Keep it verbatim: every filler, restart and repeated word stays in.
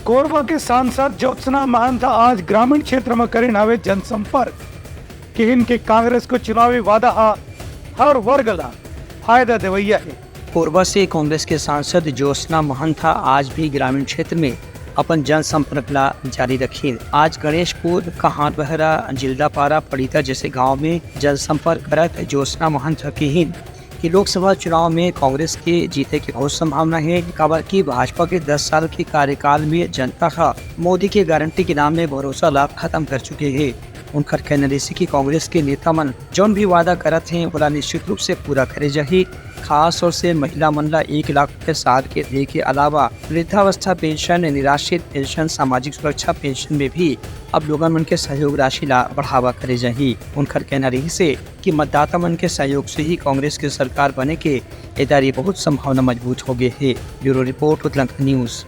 कोरबा के सांसद ज्योत्सना महंत आज ग्रामीण क्षेत्र में करिन हवे जनसंपर्क। किहिन के कांग्रेस को चुनावी वादा हा हर वर्ग ला फायदा देवैया हे। कोरबा से कांग्रेस के सांसद ज्योत्सना महंत हा आज भी ग्रामीण क्षेत्र में अपन जनसंपर्क ला जारी रखिन। आज गणेशपुर, कहारबहरा, जिल्दापारा, पड़ीता जैसे गांव में जनसंपर्क करत ज्योत्सना महंत हा किहिन कि लोकसभा चुनाव में कांग्रेस के जीते के बहुत संभावना हे, काबर कि भाजपा के दस साल के कार्यकाल में जनता हा मोदी के गारंटी के नाम में भरोसा ला खत्म कर चुके हे। उनकर कहना रहिसे कि कांग्रेस के नेता मन जौन भी वादा करत हे, ओला निश्चित रूप से पूरा करे जाही। खास तौर से महिला मन ला एक लाख रुपए साल के दे के अलावा वृद्धावस्था पेंशन, निराश्रित पेंशन, सामाजिक सुरक्षा पेंशन में भी अब लोगन मन के सहयोग राशि ला बढ़ावा करे जाही। उनकर कहना रहिसे कि मतदाता मन के सहयोग से ही कांग्रेस के सरकार बने के एदारी बहुत संभावना मजबूत हो गए हे। Bureau report, Utlang news.